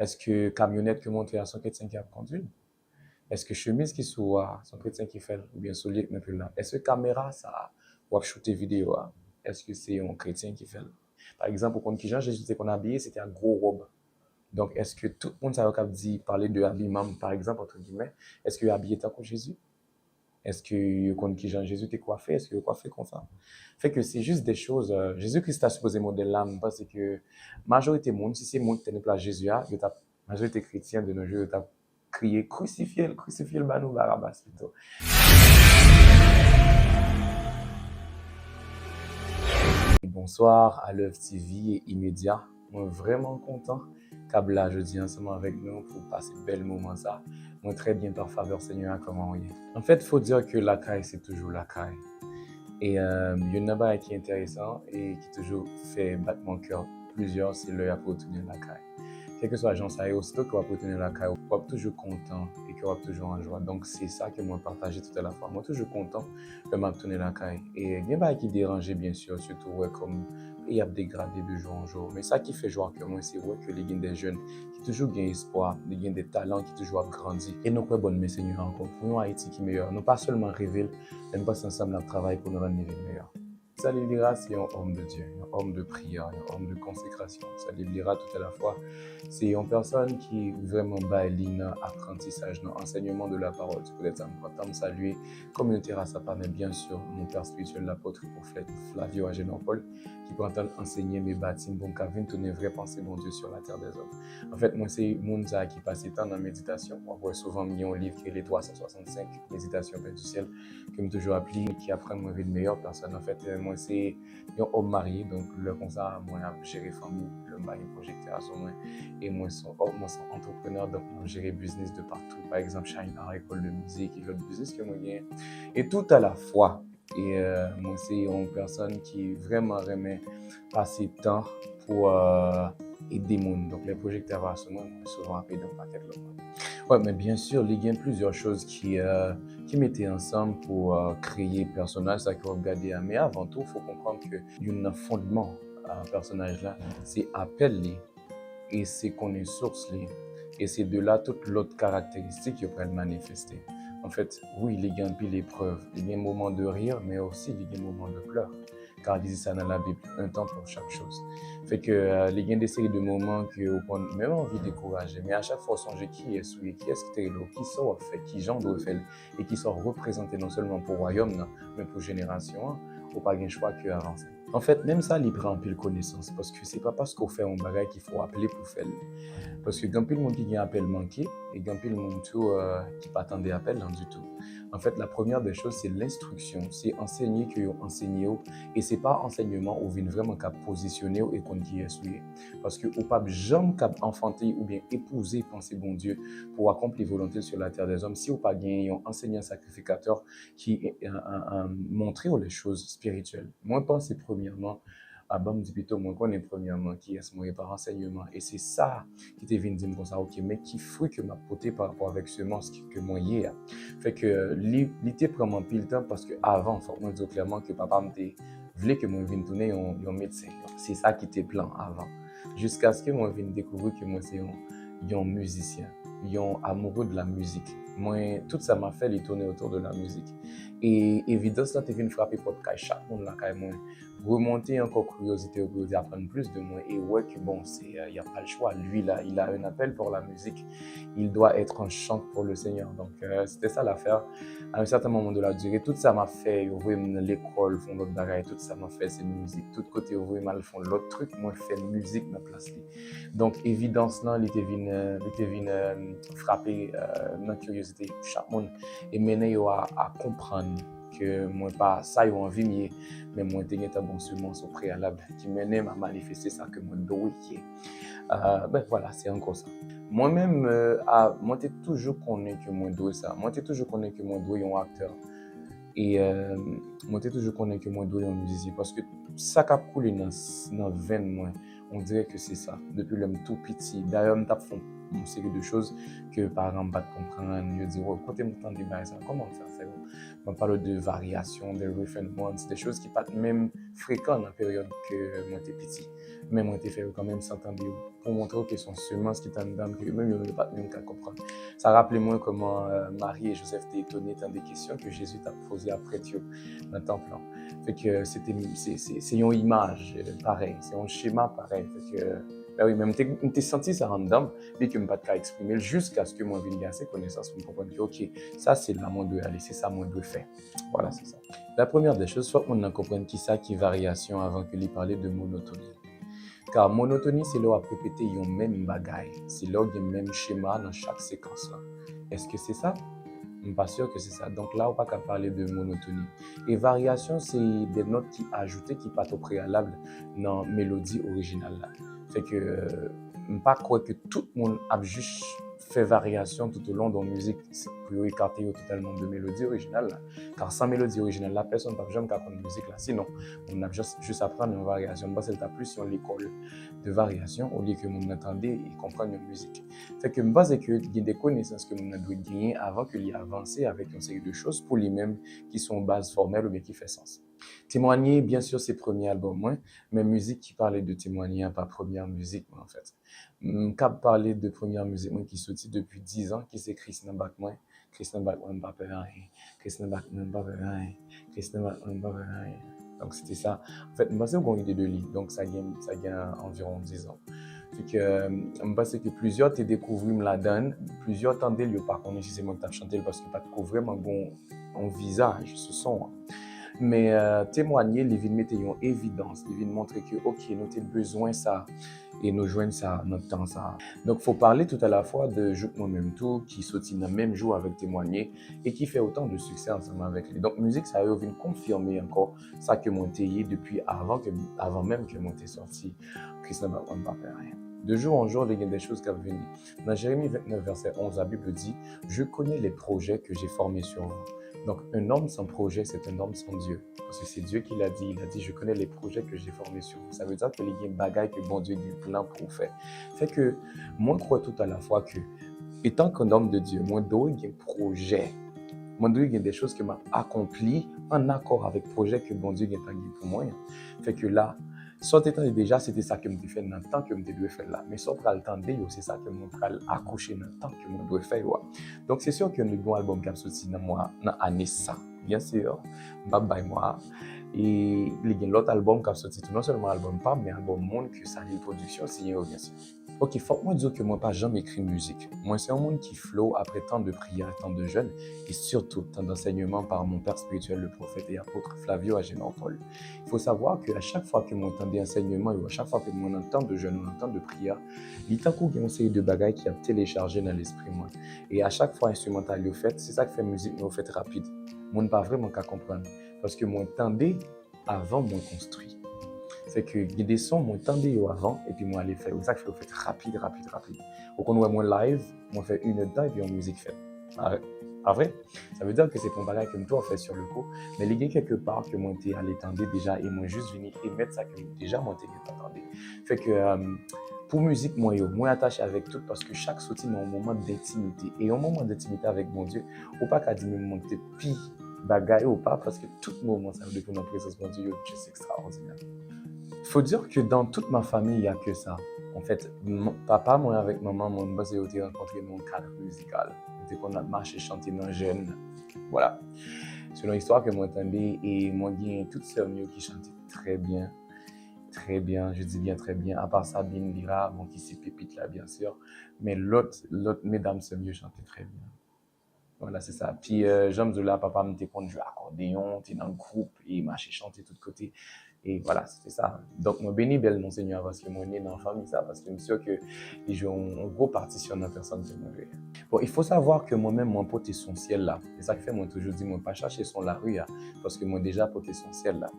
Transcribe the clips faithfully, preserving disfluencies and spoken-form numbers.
Èske kamyonèt ke w monte a se yon kretyen ki ap kondwi l? Èske chemiz ki sou ou a se yon kretyen ki fè l? Oubyen soulye k nan pye w la? Èske kamera sa a w ap choute videyo a, èske se yon kretyen ki fè l? Pa egzanp, ou konn kijan Jezi te konn abiye? Se te ak gwo wòb. Donk, èske tout moun sa yo k ap di, pale de abiman, pa egzanp, entre guillemets, èske yo abiye tankou Jezi? Èske yo konn kijan Jezi te kwafe? Èske yo kwafe konsa? Fè ke se jis de choz, euh, Jezi Kris ta sipoze modèl la, m panse ke majorite moun, si se moun ki te nan plas Jezi a, yo t ap, majorite kretyen de nos jours, yo t ap kriye, "Krisifye l, krisifye l, ba nou Barabas pito." Bonswa, Alèv T V e imedya. Mwen vrèman kontan k ap la jodi a ansanm avèk nou pou pase bèl moman sa. Mwen trè byen pa favè Senyè a, kòman w ye? Anfèt, fo dire ke lakay se toujou lakay. E euh, youn nan bagay ki enteresan e ki toujou fè batman kè plizyè, se lè y ap retounen lakay. Kèlkeswa jan sa ye, osito ke w ap retounen lakay, w ap toujou kontan e ke w ap toujou an jwa. Donk, se sa ke mwen pataje toutalafwa. Mwen toujou kontan lè m ap tounen lakay. E gen bagay ki deranje, byen si, sitou wè kòm peyi ap degrade de jou an jou. Men sa ki fè jwa kè mwen, se wè ke li gen de jèn ki toujou gen espwa, li gen de talan ki toujou ap grandi. E nou kwè bòn men Senyè a ankò pou yon Ayiti ki meyè. Nou pa sèlman reve l, men nou panse ansanm n ap travay pou nou rann li vin meyè. Salif Lira se yon òm de Dye, yon òm de priyè, yon òm de konsekrasyon. Salif Lira, toutalafwa, se yon pèsòn ki vrèman bay li nan aprantisaj, nan ansèyman de la parole. Se poutèt sa, m pran tan m salye kominote Ras A P A, men byen si, mon pè espirityèl, lapòt e pwofèt Flavio Agenor Paul, ki pran tan l ansenye m e bati m pou m ka vin tounen vrè panse Bondye sur la terre des hommes. Anfèt, mwen se moun sa a ki pase tan nan meditasyon. W ap wè souvan m gen yon liv ki rele twa san swasannsenk Méditations Père du Ciel, ke m toujou ap li, ki aprann mwen vin meyè pèsòn. Anfèt, mwen se yon òm marye, donk lè konsa, mwen ap jere fanmi, lè m pa gen pwojektè a sou mwen, e mwen se yon, mwen se yon antreprenè, donk mwen jere biznis de patou, pa egzanp, Shine Art, ekòl de mizik, e lòt biznis ke mwen genyen. E toutalafwa, e euh, mwen se yon pèsòn ki vrèman renmen pase tan pou euh, ede moun. Donk, lè pwojektè a pa sou mwen, mwen souvan ap ede yon pakèt lòt moun. Wè, men byen si, li gen plizyè choz ki, euh, ki mete ansanm pou euh, kreye pèsonaj sa ke w ap gade a. Men avan tou, fò konprann ke youn nan fondman euh, pèsonaj la, se apèl li, e se konnen sous li, e se de la tout lòt karakteristik yo pral manifeste. Anfèt, wi, li gen anpil eprèv, li gen moman de rire, men osi li gen moman de pleurs. Kar li di sa nan Labib, un temps pour chaque chose. Fè ke euh, li gen de seri de moman ke ou konn menm anvi dekouraje, men a chak fwa w sonje kiyès ou ye, kiyès ki te rele w, kisa w ap fè, kijan w dwe fè l, e kisa w reprezante non sèlman pou wayòm nan, men pou jenerasyon an, ou pa gen chwa ke avanse. Anfèt, menm sa, li pran anpil konesans, paske se pa paske w fè yon bagay ki fè w aple pou fè l. Paske gen anpil moun ki gen apèl manke, e gen anpil moun tou euh, ki pa tande apèl lan ditou. Anfèt, la première des choses, se lenstriksyon, se ansenye ke yo ansenye w, e se pa ansèyman ou vin vrèman kab pozisyone w e konn kiyès ou ye. Paske ou p ap janm kab anfante oubyen epouze panse Bondye pou w akonpli volonte l sur la terre des hommes si w pa gen yon ansenyan sakrifikatè ki euh, euh, euh, montre w les choses spirituelles. Mwen panse premyèman, a ban m di pito, mwen konnen premyèman kiyès mwen ye pa ansèyman, e se sa ki te vin di m konsa, oke, men ki fwi ke m ap pote pa rapò avèk semans ki, ke mwen ye a. Fè ke li, li te pran m anpil tan, paske avan, fòk mwen di w klèman ke papa m te vle ke mwen vin tounen yon, yon medsen. Se sa ki te plan avan. Jiskaske mwen vin dekouvri ke mwen se yon, yon mizisyen, yon amoureux de la musique. Mwen, tout sa m ap fè, li tourne autour de la musique. E evidans lan te vin frape pòt kay chak moun lakay mwen. Remonte ankò kiryozite yo pou yo te aprann plis de mwen e wè ke, bon, se, euh, y a pas le choix. Lui, là, il a un appel pour la musique. Il doit être un chant pour le Seigneur. Donc, euh, c'était ça l'affaire. À un certain moment de la durée, tout sa m ap fè, yo voye m nan lekòl, fè yon lòt bagay, tout sa m ap fè, se mizik. Tout kote yo voye m al fè yon lòt trik, mwen fè mizik nan plas li. Donk, evidans lan, li te vin, euh, li te vin euh, frape euh, nan kiryozite chak moun e mennen yo a, a konprann ke mwen pa sa yo anvi m ye, men mwen te gentan gen semans o preyalab ki mennen m a manifeste sa ke mwen dwe ye. Euh, ben, vwala, se ankò sa. Mwen menm, euh, a, mwen te toujou konnen ke mwen dwe sa. Mwen te toujou konnen ke mwen dwe yon aktè. E euh, mwen te toujou konnen ke mwen dwe yon mizisyen, paske sa k ap koule nan, nan venn mwen, on dirè ke se sa. Depi lè m tou piti. Dayè, m t ap fè yon yon seri de choz ke paran m pa t konprann. Yo di, "Wow, kote m tande bagay sa? Kòman m fè fè yo?" M ap pale de varyasyon, de riff and runs, de choz ki pa t menm frekan nan peryòd ke mwen te piti. Men mwen te fè yo kanmenm san tande yo. Pou montre w ke se yon semans ki te anndan m, ke yo menm yo, yo pa t menm ka konprann. Sa raple mwen kòman, euh, Marie et Joseph te etone tande kesyon ke Jezi t ap poze a prèt yo nan tanp lan. Fè ke se te, se, se, se yon imaj, euh, parèy, se yon chema parèy. Fè ke, ben wi, men m te, m te santi sa anndan m, men ke m pa t ka eksprime l jiskaske mwen vin gen ase konesans pou m konprann ke, oke, sa se la mwen dwe ale, se sa mwen dwe fè. Vwala, se sa. La première des choses, fòk moun nan konprann kisa ki varyasyon avan ke li pale de monotoni. Ka monotoni, se lè w ap repete yon menm bagay. Se lè w gen menm chema nan chak sekans lan. Èske se sa? M pa si ke se sa. Donk la, ou pa ka pale de monotoni. E varyasyon, se de nòt ki ajoute, ki pa t o preyalab nan melodi orijinal la. Fè ke, euh, m pa kwè ke tout moun ap jis fè varyasyon tout o lon de yon mizik pou yo ekate yo totalman de melodi orijinal la. Kar san melodi orijinal la, pèsonn p ap janm ka konn mizik la. Sinon, moun ap jis, jis aprann yon varyasyon. M panse l ta plis yon lekòl de varyasyon olye ke moun nan tande e konprann yon mizik. Fè ke m panse ke gen de konesans ke moun nan dwe genyen avan ke li avanse avèk yon seri de choz pou li menm ki se yon baz fòmèl oubyen ki fè sans. Temwanye, byen si, se premye albòm mwen, men mizik ki pale de Temwanye a pa premyè mizik mwen, anfèt. M kab pale de premyè mizik mwen ki soti depi diz an, ki se Kris nan bak mwen, Kris nan bak mwen, m pa pè anyen, Kris nan bak mwen, m pa pè anyen, Kris nan bak mwen, m pa pè anyen. Donk, se te sa. Anfèt, m panse w gen ide de li. Donk, sa gen, sa gen anviwon diz an. Fè ke, m panse ke plizyè te dekouvri m ladan l, plizyè tande l, yo pa konnen si se mwen ki t ap chante l, paske pa t ko vrèman gen yon vizaj sou son an. Men, euh, Temwanye, li vin mete yon evidans, li vin montre ke, oke, nou te bezwen sa, e nou jwenn sa nan tan sa. Donk, Fo Pale tout à la fois de Jouk Mwen Menm Tou, ki soti nan menm jou avèk Temwanye, e ki fè otan de siksè ansanm avèk li. Donk, mizik sa yo vin konfime ankò sa ke mwen te ye depi avan ke, avan menm ke mwen te sòti Kris nan bak mwen, m pa pè anyen. De jour en jour, li gen de choz k ap vini. Nan Jérémie vingt-neuf, verset onze, la Bible dit, "Je connais les projets que j'ai formés sur vous." Donc, un homme sans projet, c'est un homme sans Dieu. Parce que c'est Dieu qui l'a dit. Il a dit, "Je connais les projets que j'ai formés sur vous." Sa vle di ke li gen bagay ke Bondye gen plan pou ou fè. Fè ke mwen kwè tout à la fois ke, étant qu'un homme de Dieu, mwen dwe gen pwojè. Mwen dwe gen de choz ke m ap akonpli an akò avèk pwojè ke Bondye gentan gen pou mwen. Fè ke la, sa w te tande deja, se te sa ke m te fè nan tan ke m te dwe fè l la. Men sa w pral tande yo, se sa ke mwen pral akouche nan tan ke mwen dwe fè yo a. Donk, se si ke nou gen yon albòm k ap soti nan mwa, nan ane sa. Byen si, m p ap bay mwa a. E li gen lòt albòm k ap soti tou. Non sèlman albòm pa m, men albòm moun ke Salil Production siyen yo, byen si. Ok, fòk mwen di w ke mwen pa janm ekri mizik. Mwen se yon moun ki flow après tant de prières, tant de jeûnes, et surtout tant d'enseignements par mon père spirituel, le prophète et apôtre Flavio Agénor Paul. Il faut savoir que à chaque fois que mwen tande ansèyman yo, à chaque fois que mwen nan tan de jeûne ou nan tan de priyè, li tankou gen yon seri de bagay ki ap telechaje nan lespri mwen. E a chak fwa enstrimantal yo fèt, se sa k fè mizik mwen yo fèt rapid. Moun pa vrèman ka konprann. Paske mwen tande avan mwen konstwi. Se ke gen de son mwen tande yo avan, epi mwen ale fè yo. Sa k fè yo fèt rapid, rapid, rapid. Ou konn wè mwen live, mwen fè inèdtan epi yon mizik fèt. Pa, pa vre? Sa vle di ke se pa yon bagay ke m twò fè sur le coup, men li gen kèk pa ke mwen te ale tande deja e mwen jis vini emèt sa ke deja mwen te gentan tande. Fè ke, euh, pou mizik mwen yo, mwen atache avèk tout paske chak soti nan yon moman dentimite. E yon moman dentimite avèk Bondye, ou pa ka di menm mwen te pi bagay ou pa, paske tout moman sa yo depi w nan prezans Bondye, yo just ekstraòdinè. Faut dire que dans toute ma famille, il y a que ça. Anfèt, m-, papa mwen avèk manman mwen, m panse yo te rankontre nan yon kad mizikal. Yo te konn ap mache chante nan jèn. Vwala. Selon istwa ke mwen tande, e mwen gen tout sè m yo ki chante trè byen, trè byen, je dis bien trè byen, apa Sabine Lira, bon, ki se pepit la, byen si, men lòt, lòt medam sè m yo chante trè byen. Vwala, se sa. Pi, euh, jan m di w la, papa m te konn jwe akòdeyon, te nan gwoup, e mache chante tout kote. E vwala, se te sa. Donk, mwen beni bèl non Senyè a paske mwen ne nan fanmi sa, paske m si ke li jwe yon, yon gwo patisyon nan pèsòn ke mwen ye. Bon, il faut savoir que mwen menm, mwen pote son syèl la. Se sa k fè mwen toujou di mwen pa chache son lari a, paske mwen deja pote son syèl la.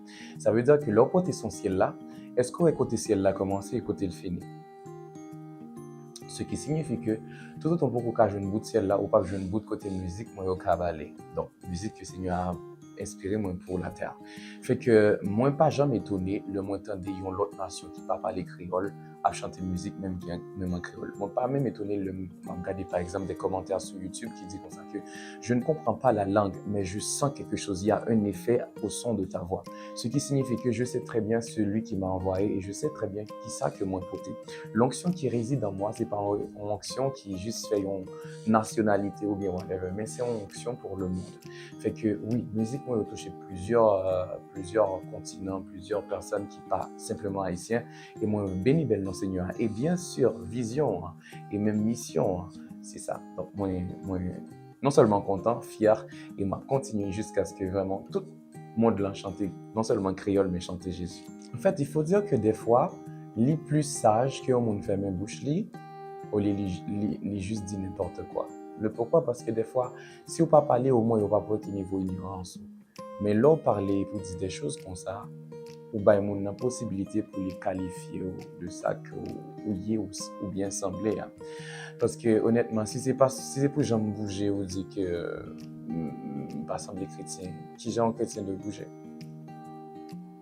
Sa vle di ke lè w pote son syèl la, èske w wè kote syèl la kòmanse e kote l fini? Ce qui signifie que, toutotan w poko ka jwenn bout syèl la, ou p ap jwenn bout kote mizik mwen yo ka bale. Donk, mizik ke Senyè a enspire mwen pou latè a. Fè ke mwen pa janm etone lè mwen tande yon lòt nasyon ki pa pale kreyòl ap chante mizik menm ki an, menm an kreyòl. Mwen pa menm etone lè m ap gade, pa egzanp, de kòmantè sou YouTube ki di konsa ke je ne comprends pas la langue, mais je sens quelque chose, il y a un effet au son de ta voix. Ce qui signifie que je sais très bien celui qui m'a envoyé et je sais très bien kisa ke mwen pote. L'onction qui réside en moi, se pa yon onksyon ki jis fè yon nasyonalite oubyen whatever, men se yon onksyon pour le monde. Fè ke, wi, mizik mwen yo touche plizyè, euh, plizyè kontinan, plizyè pèsòn ki pa senpleman ayisyen, e mwen beni bèl non Senyè a. E byen si, vizyon an, e menm misyon an, se sa. Donk, mwen, mwen non sèlman kontan, fyè, e m ap kontinye jiskaske vrèman tout mond lan chante, non sèlman kreyòl, men chante Jezi. En fait, il faut dire que des fois, li pli saj ke yon moun fèmen bouch li, olye li, li, li jis di nenpòt kwa. Le poukwa? Paske dèfwa, si w pa pale, omwen yo p ap wè ki nivo inyorans ou. Men lè w pale epi w di de choz konsa, ou bay moun nan posibilite pou li kalifye w de sa ke w, ou ye ou, oubyen sanble a. Paske, onètman, si se pa, si se pou jan m bouje, ou di ke, mm, m pa sanble kretyen, kijan yon kretyen dwe bouje?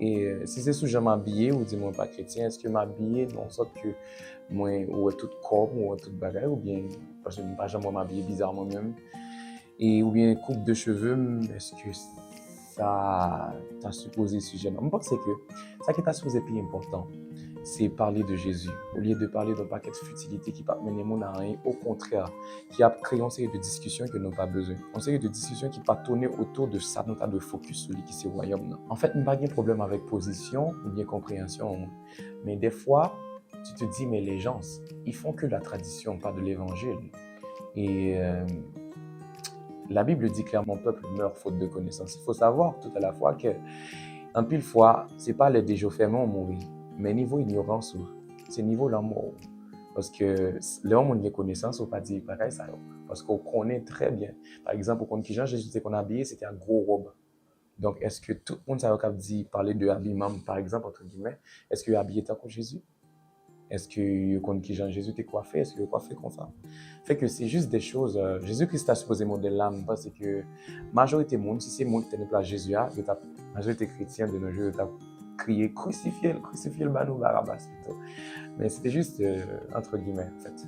E, euh, si se sou jan m abiye, ou di mwen pa kretyen, èske m abiye nan yon sòt ke mwen, ou wè tout kò m, ou wè tout bagay, oubyen, paske m pa janm wè m abiye biza mwen menm, e, oubyen koup de cheve m, èske sa ta sipoze sijè m? Mwen panse ke sa ki ta sipoze pi enpòtan, se pale de Jezi, olye de pale de yon pakèt fitilite ki p ap mennen moun a anyen, okontrè, ki ap kreye yon seri de diskisyon ke nou pa bezwen. Yon seri de diskisyon ki pa tounen otou de sa nou ta dwe fokis sou li, ki se wayòm nan. Anfèt, m pa gen pwoblèm avèk pozisyon oubyen konpreyansyon an, men dèfwa, tu te dis, mais les gens, ils font que la tradition, pas de l'évangile. Et euh, la Bible dit clairement, peuple meurt faute de connaissance. Il faut savoir tout à la fois que, anpil fwa, se pa lè de je w fèmen w mouri, men nivo inyorans ou, se nivo lanmò ou. Paske lè yon moun gen konesans, ou pa di bagay sa yo. Paske w konnen trè byen. Pa egzanp, ou konn kijan Jezi te konn abiye, se te ak gwo wòb. Donk, èske tout moun sa yo k ap di, pale de abiman, pa egzanp, entre guillemets, èske yo abiye tankou Jezi? Èske yo konn kijan Jezi te kwafe? Èske yo kwafe konsa? Fè ke se jis de choz, euh, Jezi Kris ta sipoze modèl la, m panse ke majorite moun, si se moun ki te nan plas Jezi a, yo t ap, majorite kretyen de nos jours, yo t ap kriye, crucifiez-le, crucifiez-le, ba nou Barabas pito. Men se te jis, euh, entre guillemets, en fait.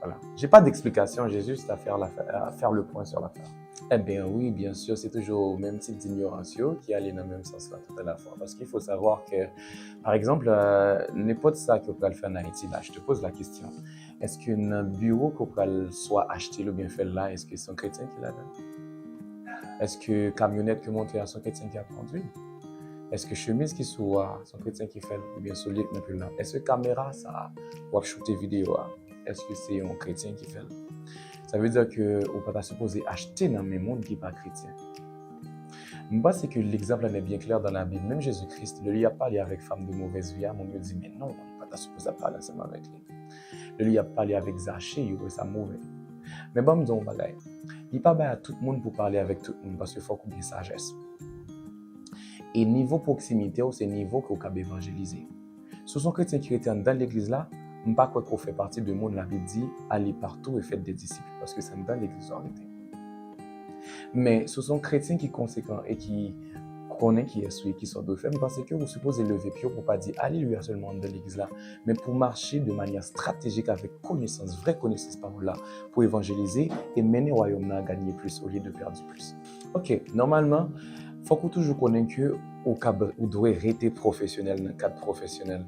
Voilà. J'ai pas d'explication, j'ai juste à faire la, à faire le point sur l'affaire. Ebyen wi, byen si, se toujou menm tip dinyorans yo ki ale nan menm sans la tout à la fois. Paske il faut savoir que, par exemple, euh, nenpòt sa ke w pral fè an Ayiti la, je te pose la question, èske nan biwo ke w pral swa achte l oubyen fè l la, èske se yon kretyen ki ladan? Èske kamyonèt ke w monte a, se yon kretyen ki ap kondwi? Èske chemiz ki sou ou a, se yon kretyen ki fè l oubyen soulye k nan pye w la? Èske kamera sa a w ap choute videyo a, èske se yon kretyen ki fè l? Sa vle di ke ou pa ta sipoze achte nan men moun ki pa kretyen. M panse ke l'exemple en est bien clair dans la Bible. Menm Jezi Kris, lè li ap pale avèk fanm de mauvaise vie a, moun yo di, men non, ou pa ta sipoze ap pale ansanm avèk li. Lè li ap pale avèk Zache, yo wè sa move. Men ban m di w yon bagay. Li pa bay a tout moun pou pale avèk tout moun, paske fòk ou gen sajès. E nivo pwoksimite w, se nivo ke w kab evanjelize. Si w se yon kretyen ki rete anndan legliz la, m pa kwè ke w fè pati de moun Labib di, allez partout et faites des disciples, paske se anndan legliz w ap rete. Men, si w se yon kretyen ki konsekan e ki konnen kiyès ou ye, kisa w dwe fè, m panse ke ou sipoze leve pye w pou w pa di alelouya sèlman anndan legliz la, men pou w mache de manyè estratejik avèk konesans, vrè konesans pawòl la, pou evanjelize e mennen wayòm nan a gagner plus au lieu de perdre plus. Ok, nòmalman, fòk ou toujou konnen ke ou kab, ou dwe rete pwofesyonèl nan kad pwofesyonèl.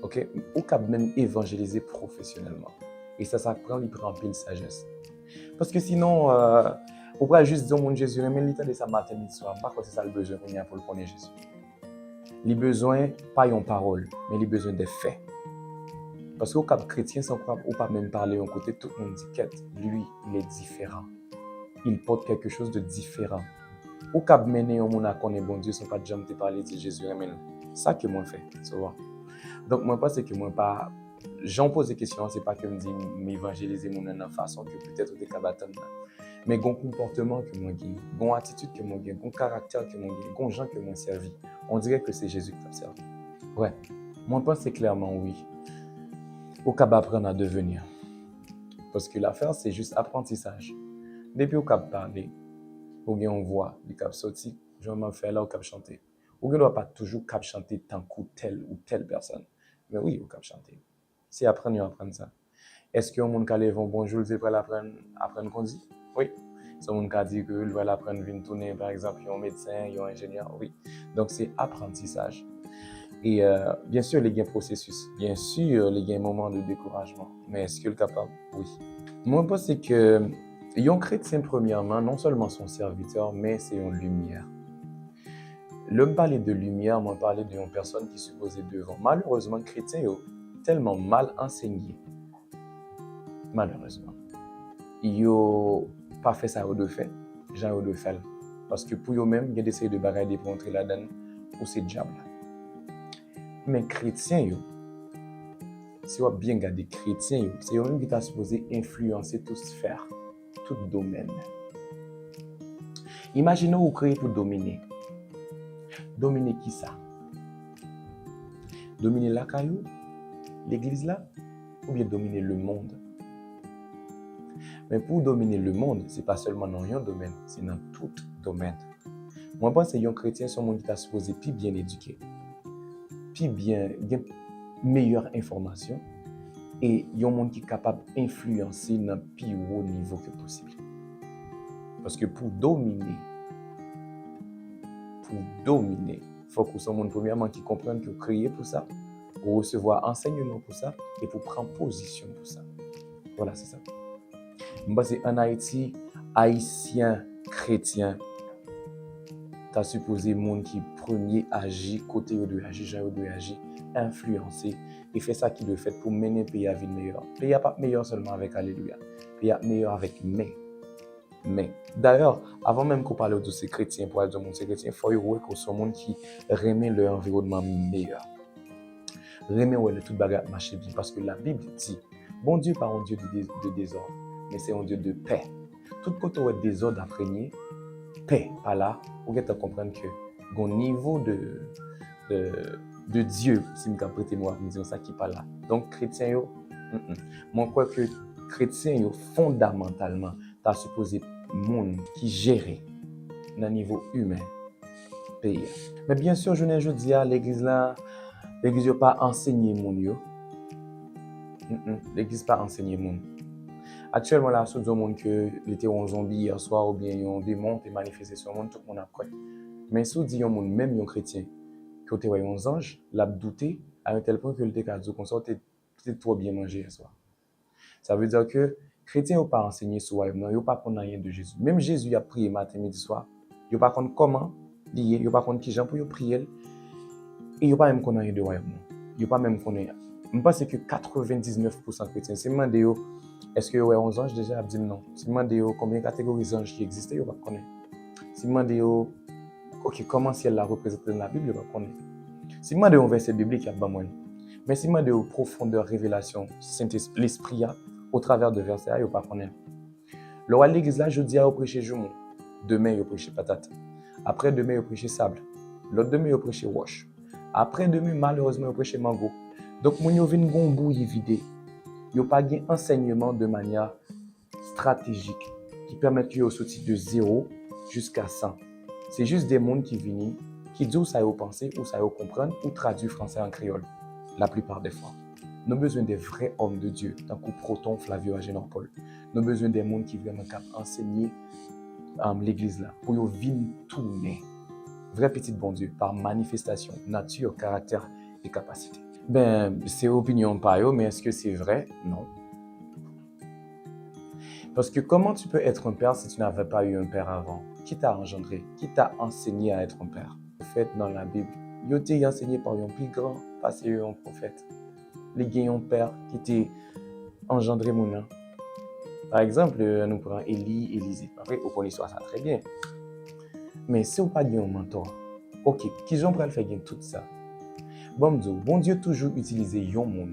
Ok? Ou kab menm evanjelize pwofesyonèlman. E sa, sa pran, li pran anpil sajès. Paske sinon, euh, ou pral jis di yon moun Jezi renmen l, li tande sa maten, midi, swa, m pa kwè se sa l bezwen kounye a pou l konnen Jezi. Li bezwen pa yon pawòl, men li bezwen de fè. Paske ou kab kretyen san kwa ou pa menm pale yon kote, tout moun di kèt, li, il est différent. Il porte quelque chose de différent. Ou kab mennen yon moun a konnen Bondye san w pa t janm te pale di Jezi renmen l. Sa ke mwen fè, tu vois. Donk, mwen panse ke mwen pa, jan w poze kesyon an, se pa ke m di m evanjelize moun nan nan fason ke petèt ou te kab atann nan. Men gon konpòteman ke mwen gen, gon atitid ke mwen gen, gon karaktè ke mwen gen, gon jan ke mwen sèvi. On dirait que c'est Jésus ki t ap sèvi. Wè, mwen panse klèman wi. Ou kab aprann a devenir. Paske lafè se jis aprantisaj. Depi ou kab pale, ou gen yon vwa, li kab soti, jan m ap fè la, ou kab chante. Ou gen dwa pa toujou kab chante tankou tèl ou tèl pèsòn. Men wi, yo kab chante. Se aprann yo aprann sa. Èske yon moun ka leve yon bon jou, li di l pral aprann, aprann kondi? Wi. Se yon moun ka di ke li pral aprann vin tounen, pa egzanp, yon medsen, yon enjenyè? Wi. Donk, se aprantisaj. E, euh, byen si, li gen pwosesis. Byen si, li gen moman de dekourajman. Men èske l kapab? Wi. Mwen panse ke yon kretyen, premyèman, non sèlman se yon sèvitè, men se yon limyè. Lè m pale de limyè, mwen pale de yon pèsòn ki sipoze devan. Malerezman, kretyen yo tèlman mal ansenye. Malerezman. Yo pa fè sa yo dwe fè, jan yo dwe fè l. Paske pou yo menm, gen de seri de bagay depi w antre ladan l, ou se dyab la. Men kretyen yo, si w ap byen gade kretyen yo, se yo menm ki ta sipoze enfliyanse tout sfè, tout domèn. Imajine w kreye pou domine. Domine kisa? Domine lakay ou, legliz la, oubyen domine lemonn? Men pou w domine lemonn, se pa sèlman nan yon domèn, se nan tout domèn. Mwen panse yon kretyen se yon moun ki ta sipoze pi byen edike, pi byen, gen meyè enfòmasyon, e yon moun ki kapab enfliyanse nan pi wo nivo ke posib. Paske pou w domine, pou w domine, fòk ou se yon moun, premyèman, ki konprann ke w kreye pou sa, ou resevwa ansèyman pou sa, e pou w pran pozisyon pou sa. Vwala, se sa. M panse ann Ayiti, Ayisyen kretyen ta sipoze moun ki premye aji, kote yo dwe aji, jan yo dwe aji, enfliyanse, e fè sa ki dwe fèt pou mennen peyi a vin meyè. Peyi a p ap meyè sèlman avèk alelouya. Peyi a ap meyè avèk men. Men, dayè, avan menm ke w pale, w di w se kretyen, pou al di yon moun se kretyen, fò yo wè ke w se yon moun ki renmen lè anviwònman meyè. Renmen wè lè tout bagay ap mache byen, paske Labib di, Bondye pa yon Dye de, de, de dezòd, men se yon Dye de pè. Tout kote w wè dezòd ap renye, pè pa la, ou gentan konprann ke gon nivo de, de, de Dye, si m ka prete mo a pou m di konsa, ki pa la. Donk, kretyen yo, mm, mm. Mwen kwè ke kretyen yo, fondamantalman, ta sipoze moun ki jere nan nivo imen peyi a. Men byen si, jounen jodi a, legliz la, legliz yo pa ansenye moun yo. Mm, mm, legliz pa ansenye moun. Aktyèlman la, si w di yon moun ke li te wè yon zonbi yè swa oubyen yon demon te manifeste sou yon moun, tout moun ap kwè. Men si w di yon moun, menm yon kretyen, ke w te wè yon zanj, l ap doute a yon tèl pwen ke li te ka di w konsa, w te, te twò byen manje yè swa. Sa vle di ke kretyen yo pa ansenye sou wayòm nan, yo pa konn anyen de Jezi. Menm Jezi y ap priye maten, midi, swa, yo pa konn kòman li ye, yo pa konn kijan pou yo priye l, e yo pa menm konn anyen de wayòm nan. Yo pa menm konnen. M panse ke katrevendiznèf pousan kretyen, si m mande yo, èske yo wè yon zanj deja, y ap di m non. Si m mande yo konbyen kategori zanj ki egziste, yo p ap konnen. Si m mande yo, ok, kòman syèl la reprezante nan Labib, yo p ap konnen. Si m mande yo yon vèsè biblik, y ap ban mwen l. Men si m mande yo pwofondè revelasyon Sentespri, Lespri a, otravè de vèsè a, yo pa konnen. Lè w al legliz la, jodi a yo preche joumou, demen yo preche patat, aprè demen yo preche sab, lòt demen yo preche wòch, aprè demen, malerezman, yo preche mango. Donk, moun yo vin gon bouyi vide. Yo pa gen ansèyman de manyè estratejik ki pèmèt ke yo soti de zewo jiska san. Se jis de moun ki vini, ki di w sa yo panse ou sa yo konprann ou tradui fransè an kreyòl, laplipa dè fwa. Nou bezwen de vrè òm de Dye, tankou Proton, Flavio, Ajenor Paul. Nou bezwen de moun ki vrèman k ap ansenye, um, legliz la, pou yo vin tounen vrè pitit Bondye pa manifestasyon, nati, karaktè e kapasite. Ben, se opinyon pa yo, men èske se vrè? Non. Parce que comment tu peux être un père si tu n'avais pas eu un père avant? Qui t'a engendré? Qui t'a enseigné à être un père? Pwofèt nan Labib, yo te ansenye pa yon pi gran pase yo, yon pwofèt. Li gen yon pè ki te anjandre moun nan. Pa egzanp, nou pran Eli, Elize. Pa vre? Ou konn istwa sa trè byen. Men si w pa gen yon mantò, ok, kijan w pral fè gen tout sa? Bon, m di w, Bondye toujou itilize yon moun.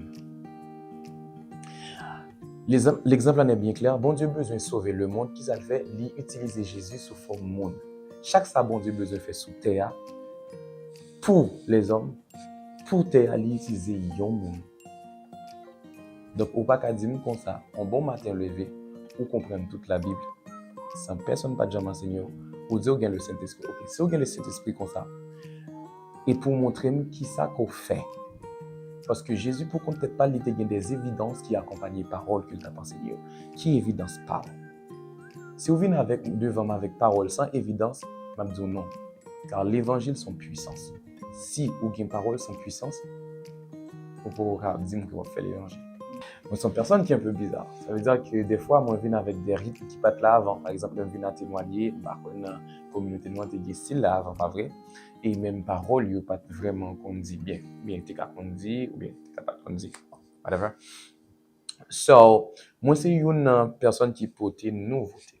Legzanp, legzanp la nèt byen klè, Bondye bezwen sove lemonn, kisa l fè? Li itilize Jezi sou fòm moun. Chak sa Bondye bezwen fè sou tè a, pou lèzòm, pou tè a, li itilize yon moun. Donk, ou pa ka di m konsa, yon bon maten w leve, ou konprann tout Labib, san pèsonn pa t janm ansenye w, ou di w gen Lesentespri. Ok, si w gen Lesentespri konsa, e pou w montre m kisa ke w fè Paske Jezi, pou kont tèt pa l, li te gen des évidences ki akonpanye pawòl ke l t ap ansenye yo. Ki evidans pa w? Si w vin avèk, devan m avèk pawòl san evidans, m ap di w non. Car l'évangile son puissance. Si ou gen pawòl san pwisans, ou poko ka di m ke w ap fè levanjil. Mwen se yon pèsòn ki un peu bizarre. Sa vle di ke dèfwa mwen vin avèk de ritm ki pa t la avan. Pa egzanp, lè m vin a temwanye, m pa kwè nan kominote nou an te gen stil la avan, pa vre? E menm pawòl yo pa t vrèman konn di byen. Oubyen te ka konn di, oubyen te ka pa t konn di. Whatever. So, mwen se youn nan pèsòn ki pote nouvote.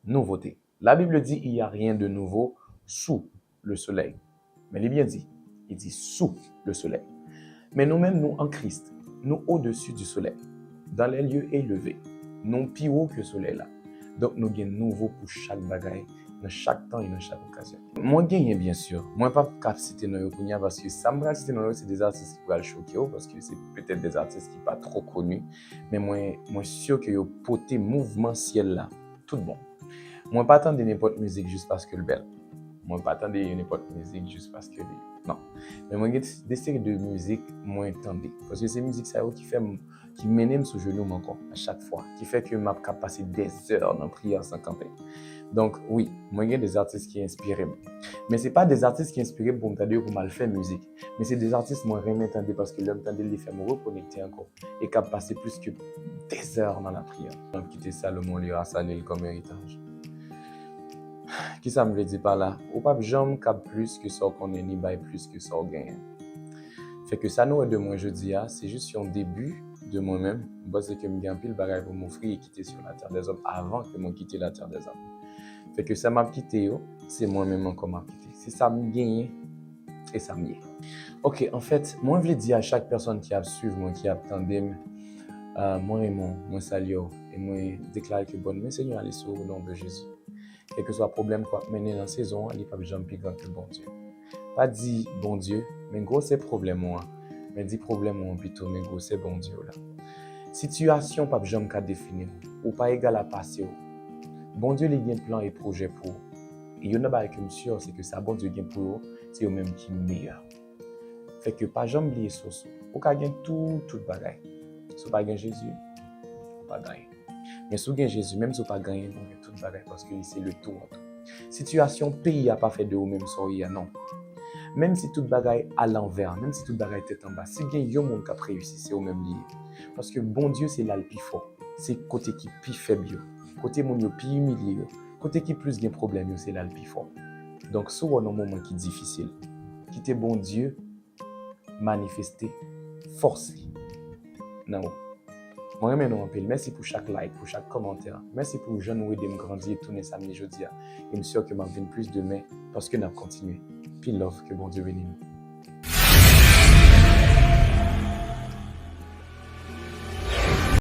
Nouvote. La Bible dit, il n'y a rien de nouveau sous le soleil. Men li byen di, li di sous le soleil. Men nou menm, nou an Kris, nou au-dessus du soleil, dans les lieux élevés. Nou pi wo ke solèy la. Donk nou gen nouvo pou chak bagay, nan chak tan e nan chak okazyon. Mwen genyen, byen si. Mwen p ap ka site non yo kounye a, paske sa m pral site non yo, se de atis ki pral choke w, paske se petèt de atis ki pa twò koni. Men mwen, mwen si ke yo pote mouvman syèl la tout bon. Mwen pa tande nenpòt mizik jis paske l bèl. Mwen pa tande nenpòt mizik jis paske li, non. Men mwen gen de seri de mizik mwen tande. Paske se mizik sa yo ki fè m, ki mennen m sou jenou m ankò, a chak fwa. Ki fè ke m ap ka pase dèzè nan priyè san kanpe. Donk, wi, mwen gen de atis ki enspire m. Men se pa de atis ki enspire m pou m tande yo pou m al fè mizik. Men se de atis mwen renmen tande paske lè m tande l, li fè m rekonekte ankò e k ap pase plis ke dèzè nan lapriyè. M ap kite Salomon li a, sa li l kòm eritaj. Kisa m vle di pa la? Ou p ap janm kab plis ke sa w konnen, ni bay plis ke sa w genyen. Fè ke sa nou wè de mwen jodi a, se jis yon debi de mwen menm. M panse ke m gen anpil bagay pou m ofri e kite sur la terre des hommes avan ke mwen kite la terre des hommes. Fè ke sa m ap kite yo, se mwen menm ankò m ap kite. Se sa m genyen e sa m ye. Ok, anfèt, mwen vle di a chak pèsòn ki ap swiv mwen, ki ap tande m, ah, mwen renmen w, mwen salye w, e mwen deklare ke bòn men Senyè a li sou ou, o non de Jezi. Kèlkeswa pwoblèm ke w ap mennen nan sezon an, li p ap janm pi gran ke Bondye. Pa di Bondye, men gwosè pwoblèm ou an, men di pwoblèm ou an pito, men gwosè Bondye w la. Sitiyasyon p ap janm ka defini w. Ou pa egal a pase w. Bondye li gen plan e pwojè pou ou. E youn nan bagay ke m si, se ke sa Bondye gen pou ou, se yo menm ki meyè. Fè ke pa janm bliye sous ou. Ou ka gen tout, tout bagay. Si w pa gen Jezi, ou pa gen anyen. Men si w gen Jezi, menm si w pa gen anyen, ou gen tout bagay, paske li se le tout an tout. Sitiyasyon peyi a pa fè de ou menm sa w ye a, non. Menm si tout bagay alanvè, menm si tout bagay tèt anba, si gen yon moun k ap reyisi, se ou menm li ye. Paske Bondye se la l pi fò. Se kote ki pi fèb yo, kote moun yo pi imilye yo, kote ki plis gen pwoblèm yo, se la l pi fò. Donk, si w wè nan moman ki difisil, kite Bondye manifeste fòs li nan ou. Mwen renmen nou anpil. Mèsi pou chak like, pou chak kòmantè. Mèsi pou jan nou ede m grandi e tounen sa m ye jodi a. E m si ke m ap vin plis demen paske n ap kontinye. Pi love, ke Bondye beni nou.